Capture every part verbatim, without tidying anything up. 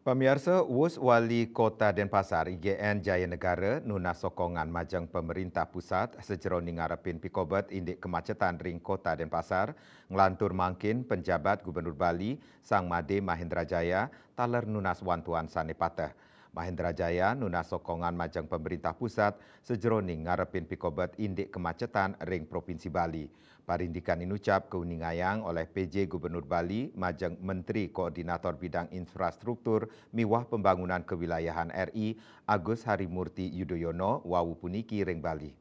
Pamiarsa, wus Wali Kota Denpasar, I G N Jayanegara, nunas sokongan majeng pemerintah pusat sajeroning ngarepin pikobet indik kemacetan ring Kota Denpasar, nglantur mangkin penjabat Gubernur Bali, Sang Made Mahendra Jaya, taler nunas wantuan sane pateh. Mahendra Jaya nunas sokongan majeng pemerintah pusat sajeroning ngarepin pikobet indik kemacetan ring Provinsi Bali. Parindikan inucap kauningayang oleh P J Gubernur Bali majeng Menteri Koordinator Bidang Infrastruktur miwah Pembangunan Kewilayahan R I Agus Harimurti Yudhoyono wau puniki ring Bali.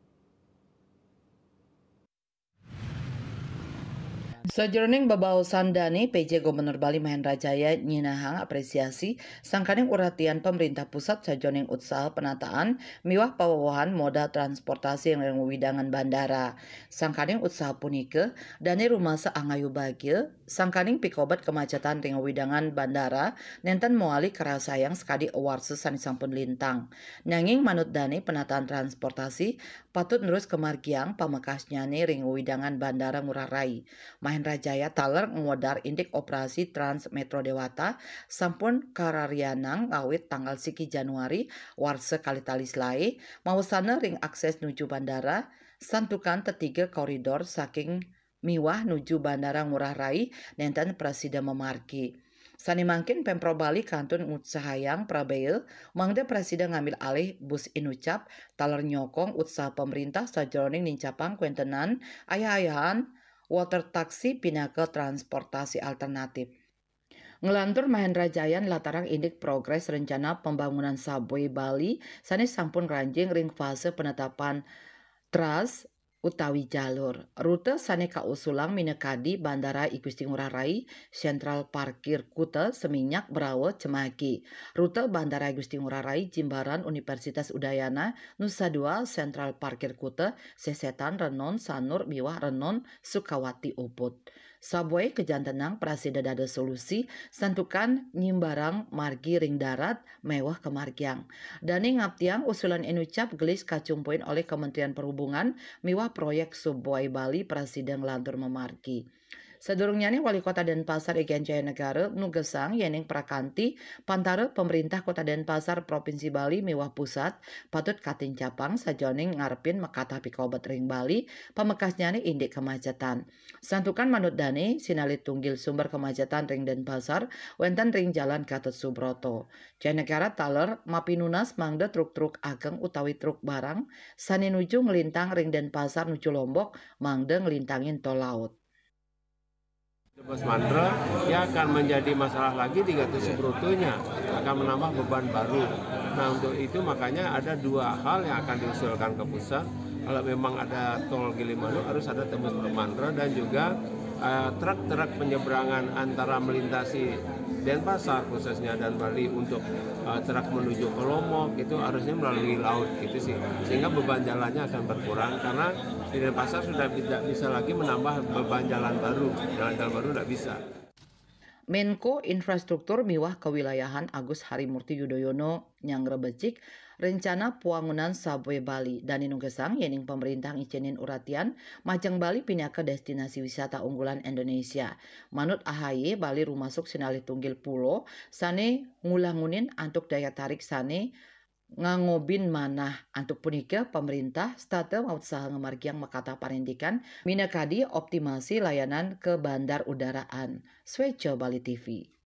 Sajeroning bebaosan dane, P J Gubernur Bali Mahendra Jaya nyinahang apresiasi sangkaning uratian pemerintah pusat sajeroning usaha penataan miwah pawewehan moda transportasi ring wewidangan bandara. Sangkaning usaha punika, dane rumasa angayu bagia, sangkaning pikobet kemacetan ring wewidangan bandara nenten mawali karasayang sakadi warsa sane sampun lintang. Nanging manut dane, penataan transportasi patut nerus kamargiang pamekasnyane ring wewidangan Bandara Ngurah Rai. Mahendra Jaya taler ngwedar indik operasi Trans Metro Dewata sampun kararianang ngawit tanggal siki Januari warsa kalih tali selae, mawasana ring akses nuju bandara, santukan tetiga koridor saking miwah nuju Bandara Ngurah Rai nenten prasida mamargi. Sane mangkin Pemprov Bali kantun ngutsahayang prabea mangda prasida ngambil alih bus inucap taler nyokong usaha pemerintah sajeroning nincapang kwentenan ayah-ayahan water taxi pinaka transportasi alternatif. Nglantur Mahendra Jaya nlatarang indik progres rencana pembangunan subway Bali sane sampun ngranjing ring fase penetapan tras utawi jalur. Rute sane kausulang minakadi Bandara I Gusti Ngurah Rai, Sentral Parkir Kuta, Seminyak, Berawa, Cemagi. Rute Bandara I Gusti Ngurah Rai, Jimbaran, Universitas Udayana, Nusa Dua, Sentral Parkir Kuta, Sesetan, Renon, Sanur, miwah Renon, Sukawati, Ubud. Subway kajantenang prasida dados solusi santukan nyimbarang margi ring darat miwah kamargiang. Dane ngaptiang usulan inucap gelis kacumpuin olih Kementerian Perhubungan miwah proyek Subway Bali prasida nglantur mamargi. Sadurungnyane, Wali Kota Denpasar I G N Jayanegara nugesang yening prakanti pantara pemerintah Kota Denpasar, Provinsi Bali miwah pusat patut katincapang sajeroning ngarepin makatah pikobet ring Bali, pamekasnyane indik kemacetan. Santukan manut dane, sinalih tunggil sumber kemacetan ring Denpasar wenten ring Jalan Gatot Subroto. Jayanegara taler mapinunas mangda truk-truk ageng utawi truk barang sane nuju nglintang ring Denpasar nuju Lombok mangda nglintangin tol laut. Tebas Mandra, ya akan menjadi masalah lagi di Gatot Subrotonya, akan menambah beban baru. Nah, untuk itu makanya ada dua hal yang akan diusulkan ke pusat. Kalau memang ada tol Gilimanuk, harus ada tebas Mandra dan juga eh, truk-truk penyeberangan antara melintasi Denpasar khususnya dan Bali untuk eh, truk menuju ke Lombok itu harusnya melalui laut gitu sih, sehingga beban jalannya akan berkurang karena di Denpasar sudah tidak bisa lagi menambah beban jalan baru, jalan-jalan baru tidak bisa. Menko Infrastruktur miwah Kewilayahan Agus Harimurti Yudhoyono nyangrebecik rencana pwangunan Subway Bali. Dane nugesang yening pamrintah ngicénin uratian majeng Bali pinaka destinasi wisata unggulan Indonesia. Manut A H Y, Bali rumasuk sinalih tunggil pulo sane ngulangunin antuk daya tarik sane ngangobin manah. Antuk punika, pamrintah setata mausaha ngamargiang makatah parindikan minakadi optimasi layanan kabandar udaraan. Swecha Bali T V.